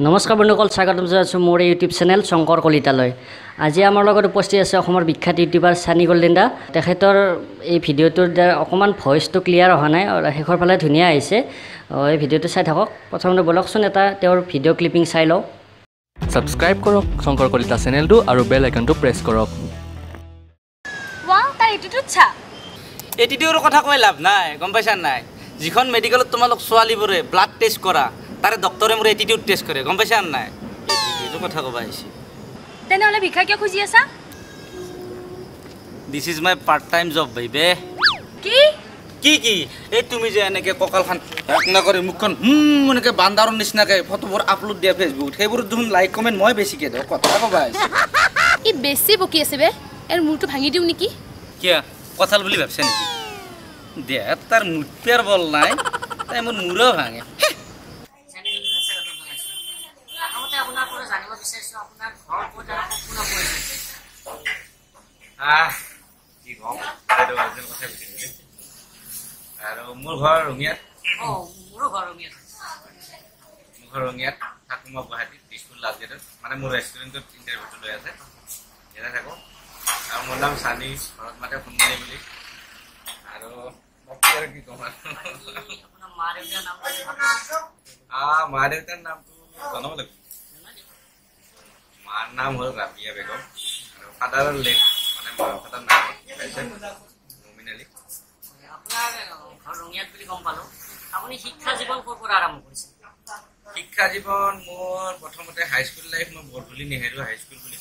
নমস্কাৰ বন্ধুসকল, স্বাগতম জনাইছোঁ মোৰ ইউটিউব চেনেল শংকৰ কলিতালৈ। আজি আমাৰ লগত উপস্থিত আছে অসমৰ বিখ্যাত ইউটিউবাৰ ছানী গল্ডেন দা। তেখেতৰ এই ভিডিঅ'টোৰ দ্বাৰা অকণমান ভইচটো ক্লিয়াৰ অহা নাই, আৰু শেষৰ ফালে ধুনীয়া আহিছে। এই ভিডিঅ'টো চাই থাকক। প্ৰথমতে ব'লকচোন এটা তেওঁৰ ভিডিঅ' ক্লিপিং চাই লওঁ। ছাবস্ক্ৰাইব কৰক শংকৰ কলিতা চেনেলটো আৰু বেল আইকনটো প্ৰেছ কৰক। ৱাও, তাৰ এটিটিউড চা। এটিটিউডৰ কথা কৈ লাভ নাই, গম পাইছা নাই? যিখন মেডিকেলত তোমালোক ছোৱালীবোৰে ব্লাড টেষ্ট কৰা, তাৰে ডক্টৰে মোৰ এটিটিউড টেষ্ট কৰে, গম পাইছা নাই? এটিটিউডৰ কথা ক'ব আহিছে। তেনেহ'লে ভিক্ষা কিয় খুজি আছা? This is my part time job বাইবে। কি কি কি এই তুমি যে এনেকৈ কঁকালখন নকৰি মুখখন এনেকৈ বান্দাৰৰ নিচিনাকৈ ফটোবোৰ আপলোড দিয়া ফেচবুকত, সেইবোৰত দেখোন লাইক কমেণ্ট মই বেছিকৈ দিওঁ, কথা ক'ব আহিছে। ই বেছি বকি আছে বে, ইয়াৰ মূৰটো ভাঙি দিওঁ নেকি? কিয় কঁঠাল বুলি ভাবছে নেকি? দে তাৰ মুঠপেৰ বল নাই, তাই মোৰ মূৰো ভাঙে। কি কম, আৰু মোৰ ঘৰ ৰঙিয়াত। মোৰো ঘৰ ৰঙিয়াত। মোৰ ঘৰ ৰঙিয়াত, থাকোঁ মই গুৱাহাটীত, দিছপুৰ লাষ্ট গেটত। মানে মোৰ ৰেষ্টুৰেণ্টত ইণ্টাৰভিউটো লৈ আছে, ইয়াতে থাকোঁ। আৰু মোৰ নাম ছানী, ঘৰত মাতে সোণমণি বুলি। আৰু বাকী আৰু কি ক'ম, মা দেউতাৰ নামটো জনাব লাগিব। মাৰ নাম হ'ল ৰাবিয়া বেগম, আৰু ফাদাৰৰ লেট মানে ফাদাৰ নাম মুমিন আলী। শিক্ষা জীৱন মোৰ প্ৰথমতে হাইস্কুল লাইফ মই বৰধুলি নেহেৰু হাইস্কুল বুলি,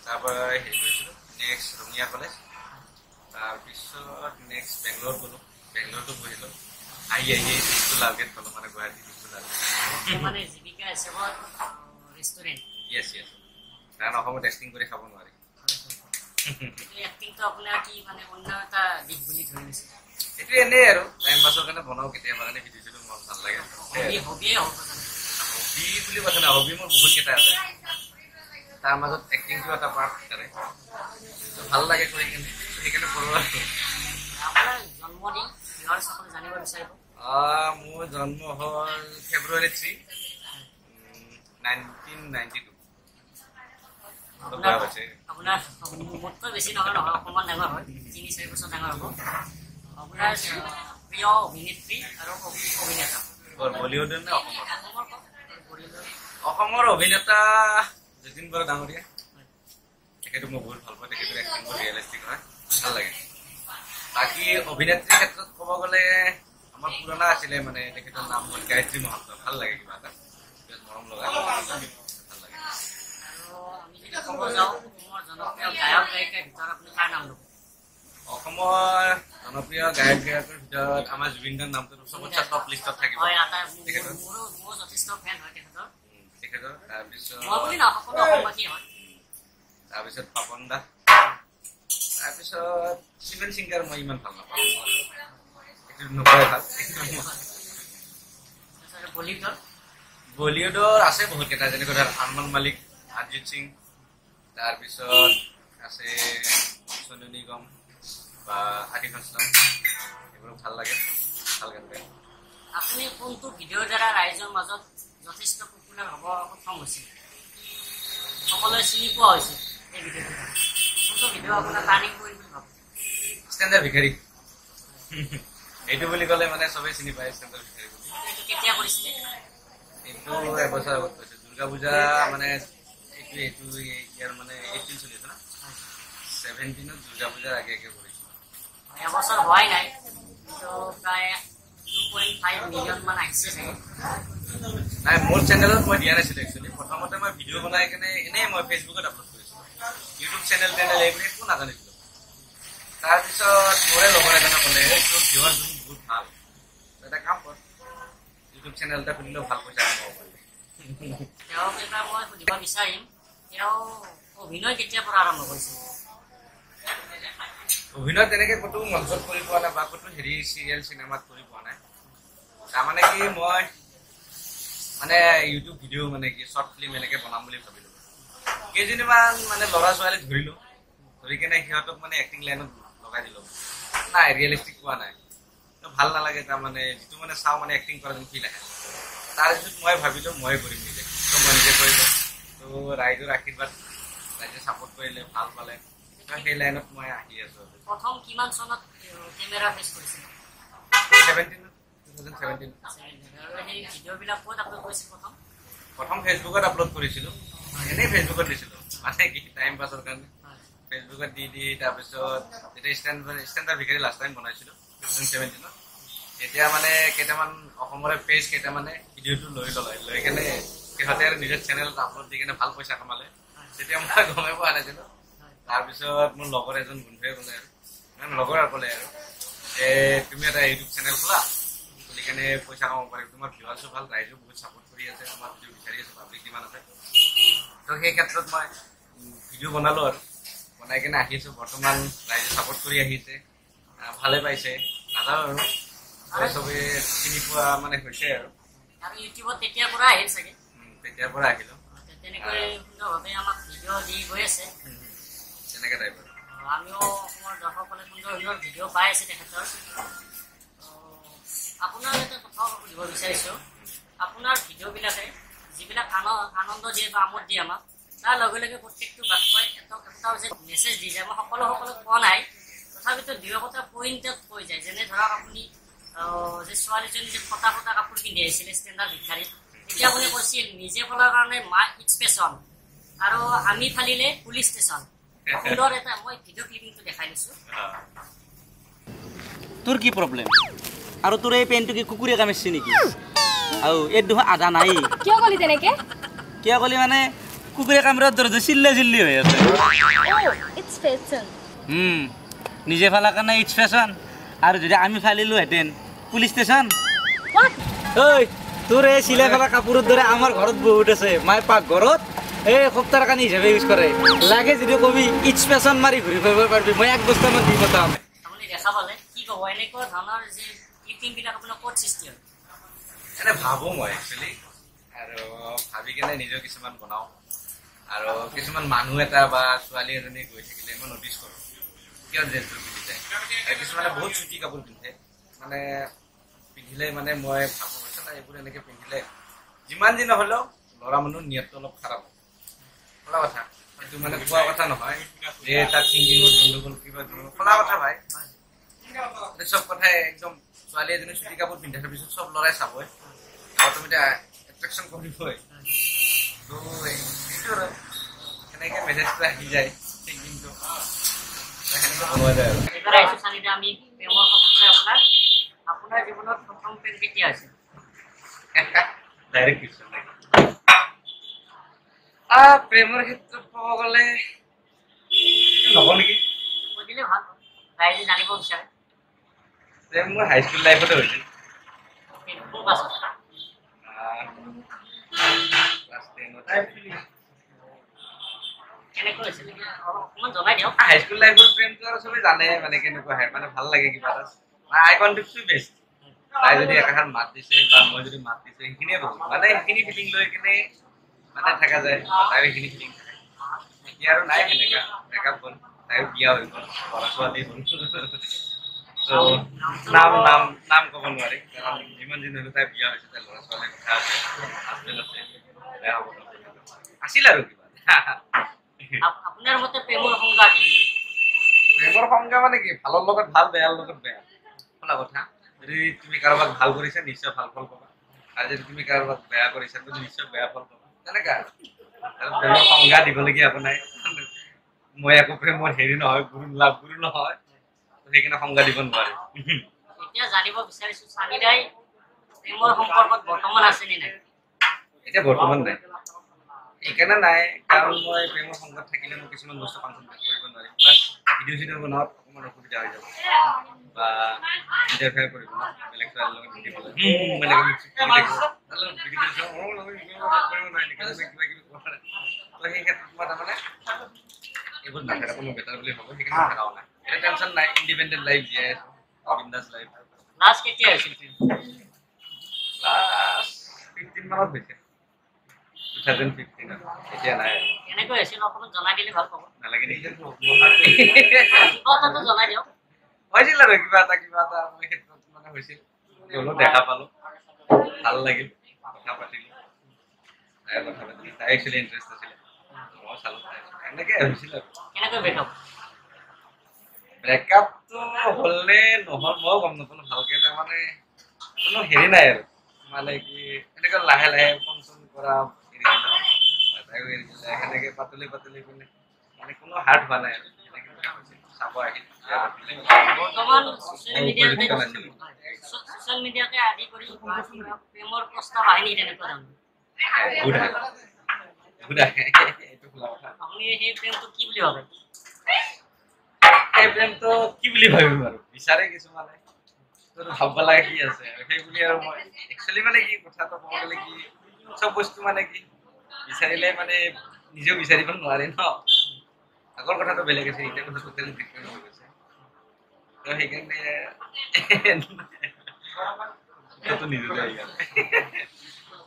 তাৰপৰা হেৰি কৰিছিলোঁ। নেক্সট ৰঙিয়া কলেজ, তাৰপিছত নেক্সট বেংগলোৰ গ'লোঁ, বেংগলোৰতো পঢ়িলোঁ। আহি আহি দিছপুৰ লাষ্ট গেট পালোঁ, মানে গুৱাহাটী দিছপুৰ লাষ্ট গেট। য়েছ য়েছ, কাৰণ অসমত এক্টিং কৰি খাব নোৱাৰি। এইটো এনেই আৰু টাইম পাছৰ কাৰণে বনাওঁ কেতিয়াবা, কাৰণে ভিডিঅ' চিডিঅ' মন ভাল লাগে। হবি বুলি কথা নাই, হবি মোৰ বহুত কেইটা আছে, তাৰ মাজত এক্টিংটো এটা পাৰ্ট তাৰে ভাল লাগে কৰি কিনে, সেইকাৰণে কৰোঁ আৰু। মোৰ জন্ম হ'ল ফেব্ৰুৱাৰী 3, 1992। আপোনাৰ মোতকৈ বেছি ডাঙৰ নহয়, অকণমান ডাঙৰ হয়, 3-4 বছৰ ডাঙৰ হ'ব। আপোনাৰ প্ৰিয় অভিনেত্ৰী আৰু অভিনেতা? বলিউডৰ নে অসমৰ? অসমৰ অভিনেতা যতীন বৰা ডাঙৰীয়া, তেখেতক মই বহুত ভাল পাওঁ, তেখেতৰ এক্টিংবোৰ ৰিয়েলিষ্টিক হয়, ভাল লাগে। বাকী অভিনেত্ৰীৰ ক্ষেত্ৰত ক'ব গ'লে আমাৰ পুৰণা আছিলে, মানে তেখেতৰ নাম হ'ল গায়ত্ৰী মহন্ত, ভাল লাগে, কিবা এটা বিৰাট মৰম লগা, ভাল লাগে। অসমৰ জনপ্ৰিয় গায়ক গায়কৰ ভিতৰত আমাৰ জুবিন গাৰ্গ নামটো চবতছে টপ লিষ্টত থাকিব তেখেতৰ। তাৰপিছত পাপন দা, তাৰপিছত চিমেন ছিংগাৰ মই ইমান ভাল নাপাওঁ, এইটো নকয় ভাল। বলিউডৰ আছে বহুত কেইটা, যেনেকৈ ধৰ আৰমান মালিক, অৰিজিত সিং, তাৰপিছত আছে সোনু নিগম বা আতিফ আসলাম, এইবোৰ ভাল লাগে, ভাল গান গায়। আপুনি কোনটো ভিডিঅ'ৰ দ্বাৰা ৰাইজৰ মাজত যথেষ্ট পপুলাৰ হ'ব সক্ষম হৈছিল, সকলোৱে চিনি পোৱা হৈছে এই ভিডিঅ'টো, কোনটো ভিডিঅ' আপোনাৰ টাৰ্ণিং পইণ্ট বুলি ভাবে? ষ্টেণ্ডাৰ ভিখাৰী, এইটো বুলি ক'লে মানে চবেই চিনি পায় ষ্টেণ্ডাৰ ভিখাৰী বুলি। এইটো কেতিয়া কৰিছিলে? এইটো এবছৰ আগত কৰিছে, দুৰ্গা পূজা, মানে এইটো এইটো ইয়াৰ মানে 18 চলি আছে না, 17ত দুৰ্গা পূজাৰ আগে আগে কৰিছোঁ। এবছৰ হোৱাই নাই, তো প্ৰায় 2.5 মিলিয়ন মান আহিছে চাগে। নাই, মোৰ চেনেলত মই দিয়া নাছিলোঁ একচুৱেলি। প্ৰথমতে মই ভিডিঅ' বনাই কেনে এনেই মই ফেচবুকত আপলোড কৰিছিলোঁ, ইউটিউব চেনেল টেনেল এইবোৰ একো নাজানিছিলোঁ। তাৰপিছত মোৰে লগৰ এজনে ক'লে, এই তোৰ ভিউৱাৰ্ছ বহুত ভাল, এটা কাম কৰ, ইউটিউব চেনেল এটা খুলিলেও ভাল পইচা কমাব পাৰিবি। তেওঁক এবাৰ মই সুধিব বিচাৰিম, তেওঁ অভিনয় কেতিয়াৰ পৰা আৰম্ভ কৰিছিল? অভিনয় তেনেকে ক'তো মঞ্চত কৰি পোৱা নাই বা ক'তো হেৰি চিৰিয়েল চিনেমাত কৰি পোৱা নাই। তাৰমানে কি, মই মানে ইউটিউব ভিডিঅ' মানে কি শ্বৰ্ট ফিল্ম এনেকে বনাম বুলি ভাবিলোঁ। কেইজনীমান মানে ল'ৰা ছোৱালী ধৰিলোঁ, ধৰি কেনে সিহঁতক মানে এক্টিং লাইনত লগাই দিলোঁ। নাই, ৰিয়েলিষ্টিক পোৱা নাই, ভাল নালাগে। তাৰমানে যিটো মানে চাওঁ মানে এক্টিং কৰা যেন ফিল আহে। তাৰপিছত মই ভাবিলোঁ মই কৰিম নিজে। মই নিজে কৰিলোঁ। ত' ৰাইজৰ আশীৰ্বাদ, ৰাইজে ছাপোৰ্ট কৰিলে, ভাল পালে, সেই লাইনত মই আহি আছোঁ। প্ৰথম কিমান চনত কেমেৰা ফেচ কৰিছিল? 2017। ভিডিঅ'বিলাক ক'ত আপলোড কৰিছিল প্ৰথম? প্ৰথম ফেচবুকত আপলোড কৰিছিলোঁ, এনেই ফেচবুকত দিছিলোঁ, মানে কি টাইম পাছৰ কাৰণে ফেচবুকত দি দি। তাৰপিছত যেতিয়া ষ্টেণ্ডাৰ্ড ভিখাৰী লাষ্ট টাইম বনাইছিলোঁ 2017ত, তেতিয়া মানে কেইটামান অসমৰে পেজ কেইটামানে ভিডিঅ'টো লৈ ল'লে, লৈ কেনে সিহঁতে আৰু নিজৰ চেনেলত আপলোড দি কেনে ভাল পইচা কমালে। তেতিয়া মই গমেই পোৱা নাছিলোঁ। তাৰপিছত মোৰ লগৰ এজন বন্ধুৱে ক'লে আৰু, মানে লগৰ ক'লে আৰু যে তুমি এটা ইউটিউব চেনেল খোলা, খুলি কেনে পইচা কামাব পাৰিবা, তোমাৰ ভিউৱাৰ্ছো ভাল, ৰাইজেও বহুত ছাপোৰ্ট কৰি আছে, তোমাৰ ভিডিঅ' বিচাৰি আছে, পাব্লিক কিমান আছে। ত' সেই ক্ষেত্ৰত মই ভিডিঅ' বনালোঁ আৰু বনাই কেনে আহিছোঁ। বৰ্তমান ৰাইজে ছাপোৰ্ট কৰি আহিছে, ভালে পাইছে, নাজানো আৰু চবে চিনি পোৱা মানে হৈছে আৰু। আৰু ইউটিউবত তেতিয়াৰ পৰা আহিল চাগে? তেতিয়াৰ পৰা আহিলোঁ। তেনেকৈ সুন্দৰভাৱে আমাক ভিডিঅ' দি গৈ আছে, তেনেকৈ টাইপৰ। আমিও অসমৰ দৰ্শকসকলে সুন্দৰ সুন্দৰ ভিডিঅ' পাই আছে তেখেতৰ। আপোনাৰ এটা কথা সুধিব বিচাৰিছোঁ, আপোনাৰ ভিডিঅ'বিলাকে যিবিলাক আনন্দ দিয়ে বা আমোদ দিয়ে আমাক, তাৰ লগে লগে প্ৰত্যেকটো বাক্যই এটাও যে মেছেজ দি যায়, মই সকলোক কোৱা নাই, তথাপিতো দুই এটা পইণ্টত কৈ যায়। যেনে ধৰক আপুনি যে ছোৱালীজনী যে ফটা ফটা কাপোৰ পিন্ধি আহিছিলে ষ্টেণ্ডাৰ্ড ভিক্ষাৰীত, তেতিয়া আপুনি কৈছিল নিজে ফলাৰ কাৰণে মা it's fashion আৰু আমি ফালিলে পুলিচ ষ্টেচন। সুন্দৰ এটা মই ভিডিঅ' ক্লিপিংটো দেখাই দিছোঁ। তোৰ কি প্ৰব্লেম? আৰু তোৰ এই পেণ্টটো কি কুকুৰে কামুৰিছে নেকি? আৰু এই দেখোন আধা নাই। কিয় ক'লি তেনেকে? কিয় ক'লি মানে কুকুৰে কামুৰাৰ দৰে চিল্লা চিল্লি হৈ আছে। It's fashion. নিজে ফালাৰ কাৰণে it's fashion, আৰু যদি আমি ফালিলোহেঁতেন পুলিচ ষ্টেচন। ঐ তোৰ এই চিলাই ফেলা কাপোৰৰ দৰে আমাৰ ঘৰত বহুত আছে, মায়ে পাকঘৰত এই সপ্তাহৰ কাৰণে হিচাপে ইউজ কৰে। লাগে যদি কবি it's fashion মাৰি ঘূৰি ফুৰিব পাৰিবি, মই এক বস্তামান দি পঠাম। আপুনি দেখা পালে কি ক'ব? এনেকুৱা ধৰণৰ যে ক্লিপিংবিলাক আপোনাৰ ক'ত সৃষ্টি হয়? এনে ভাবোঁ মই একচুৱেলি, আৰু ভাবি কেনে নিজেও কিছুমান বনাওঁ। আৰু কিছুমান মানুহ এটা বা ছোৱালী এজনী গৈ থাকিলে মই নটিচ কৰোঁ কিয় ড্ৰেছবোৰ পিন্ধি যায়। আৰু কিছুমানে বহুত চুটি কাপোৰ পিন্ধে, মানে পিন্ধিলে মানে মই ভাবোঁ এইবোৰ এনেকৈ পিন্ধিলে যিমান দিন নহ'লেও ল'ৰা মানুহৰ নিয়তটো অলপ খাৰাপ হয়। খোলা কথা, সেইটো মানে কোৱা কথা নহয় যে তাত থিংকিঙত গণ্ডগোল কিবা খোলা কথা ভাই। চব কথাই একদম ছোৱালী এজনী চুটি কাপোৰ পিন্ধাৰ পিছত চব ল'ৰাই চাবই, অট'মেটিক এট্ৰেকশ্যন কৰিবই। ত' সেইটো আৰু সেনেকৈ মেছেজটো আহি যায়, থিংকিংটো সেনেকৈ বনোৱা যায়। আৰু এইবাৰ আহিছোঁ চানিদা, আমি প্ৰেমৰ কথা ক'লে আপোনাৰ জীৱনত প্ৰথম প্ৰেম কেতিয়া হৈছিল? Direct question. প্ৰেমৰ ক্ষেত্ৰত ক'ব গ'লে নকওঁ নেকি? কৈ দিলে ভাল, ৰাইজে জানিব বিচাৰে। প্ৰেম মোৰ হাইস্কুল লাইফতে হৈছিল। কোন ক্লাছত? ক্লাছ 10ত। কেনেকৈ হৈছিল অকণমান জনাই দিয়ক। হাইস্কুল লাইফৰ প্ৰেমটো আৰু চবেই জানে মানে কেনেকুৱা হয়, মানে ভাল লাগে কিবা এটা, আই কণ্টেক্টটো বেষ্ট। তাই যদি একাষাৰ মাত দিছে বা মই যদি মাত দিছে, সেইখিনিয়ে বহুত, মানে সেইখিনি ফিলিং লৈ কেনে মানে থকা যায়, তাইও সেইখিনি ফিলিং থাকে। এতিয়া আৰু নাই সেনেকা, ব্ৰেকআপ হ'ল, তাইও বিয়া হৈ গ'ল, ল'ৰা ছোৱালী হ'ল। ত' নাম নাম নাম ক'ব নোৱাৰি, কাৰণ যিমান দিন হ'লেও তাই বিয়া হৈছে, তাই ল'ৰা ছোৱালীৰ কথা আছে, হাজবেণ্ড আছে, বেয়া হ'ব আছিল আৰু কিবা। আপোনাৰ মতে প্ৰেমৰ সংজ্ঞা কি? প্ৰেমৰ সংজ্ঞা মানে কি, ভালৰ লগত ভাল, বেয়াৰ লগত বেয়া। খোলা কথা, যদি তুমি কাৰোবাক ভাল কৰিছা নিশ্চয় ভাল ফল পাবা, আৰু যদি তুমি কাৰোবাক বেয়া কৰিছা তুমি নিশ্চয় বেয়া ফল পাবা, তেনেকা আৰু। প্ৰেমৰ সংজ্ঞা দিবলগীয়া একো নাই, মই একো প্ৰেমৰ হেৰি নহয়, গুৰু লাভ গুৰু নহয়, সেইকাৰণে সংজ্ঞা দিব নোৱাৰি। এতিয়া জানিব বিচাৰিছো চানিদাই প্ৰেমৰ সম্পৰ্কত বৰ্তমান আছে নে নাই? এতিয়া বৰ্তমান নাই। সেইকাৰণে নাই, কাৰণ মই প্ৰেমৰ সংগত থাকিলে মই কিছুমান বস্তু কনচেনট্ৰেট কৰিব নোৱাৰিম, প্লাছ ভিডিঅ' চিডিঅ' বনোৱাত অকণমান অসুবিধা হৈ যাব, বা ইণ্টাৰফেয়াৰ কৰিব ন বেলেগ ছোৱালীৰ লগত মিলিবলৈ, কিবা কিবি কথা। ত' সেই ক্ষেত্ৰত মই তাৰমানে এইবোৰ নাথাকাটো মই বেটাৰ বুলি ভাবোঁ, সেইকাৰণে থকাও নাই। এতিয়া টেনশ্যন নাই, ইণ্ডিপেণ্ডেণ্ট লাইফ জীয়াই আছোঁ, বিন্দাছ লাইফ। লাষ্ট কেতিয়া হৈছিল? ক্লাছ 15 মানত হৈছে, 2015। এতিয়া নাই। কেনেকৈ হৈছিল অকণমান জনাই দিলে ভাল পাব। নালাগে নেকি? কিবা এটাতো জনাই দিয়ক। হৈছিল আৰু কিবা এটা মই ক্ষেত্ৰত মানে হৈছিল, গ'লো, দেখা পালো, ভাল লাগিল, কথা পাতিলো, তাই কথা পাতিলে, তাই একচুৱেলি ইণ্টাৰেষ্ট আছিলে, মই চালোঁ তাই, এনেকৈ হৈছিল আৰু। কেনেকৈ ব্ৰেকআপ? ব্ৰেকআপটো হ'লনে নহ'ল ময়ো গম নাপালোঁ ভালকে, তাৰমানে কোনো হেৰি নাই আৰু, মানে কি এনেকৈ লাহে লাহে ফোন চোন কৰা এৰি দিলোঁ, তাইও এৰি দিলে, সেনেকে পাতলি পাতলি পিনে মানে কোনো হাৰ্ট হোৱা নাই আৰু, সেনেকে breakup হৈছিল। চাব আহিল, বৰ্তমান ছ'চিয়েল মই মিডিয়াতে উপযুক্ত নাছিলোঁ। ছ'চিয়েল মিডিয়াকে আদি কৰি বা কিবা প্ৰেমৰ প্ৰস্তাৱ আহে নেকি তেনেকুৱা ধৰণৰ? বহুত আহে, বহুত আহে, এইটো খোলা কথা। আপুনি সেই প্ৰেমটো কি বুলি ভাবে? সেই প্ৰেমটো কি বুলি ভাবিম আৰু, বিচাৰে কিছুমানে, তো ভাবিব লাগে কি আছে আৰু সেই বুলি। আৰু মই একচুৱেলি মানে কি কথাটো ক'ব গ'লে কি, চব বস্তু মানে কি বিচাৰিলে মানে নিজেও বিচাৰিব নোৱাৰে ন। আগৰ কথাটো বেলেগ আছে, এতিয়া কথাটো টোটেলি ডিফাৰেণ্ট হৈ গৈছে। তো সেইকাৰণে উত্তৰটো নিদিলে সেইকাৰণে।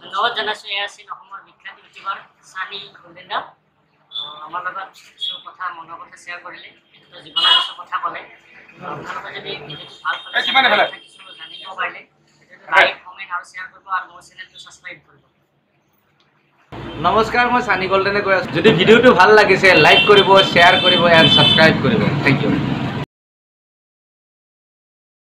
ধন্যবাদ জনাইছোঁ। এয়া আছিল অসমৰ বিখ্যাত ইউটিউবাৰ ছানী গোল্ডেন দা। আমাৰ লগত কিছু কথা, মনৰ কথা শ্বেয়াৰ কৰিলে, তেখেতৰ জীৱনৰ কিছু কথা ক'লে। আপোনালোকে যদি ভিডিঅ'টো ভাল পালে, কিছু জানিব পাৰিলে, লাইক, কমেণ্ট আৰু শ্বেয়াৰ কৰিব আৰু মোৰ চেনেলটো ছাবস্ক্ৰাইব কৰিব। নমস্কাৰ, মই ছানী গল্ডেনে কৈ আছোঁ। যদি ভিডিঅ'টো ভাল লাগিছে, লাইক কৰিব, শ্বেয়াৰ কৰিব এণ্ড ছাবস্ক্ৰাইব কৰিব। Thank U.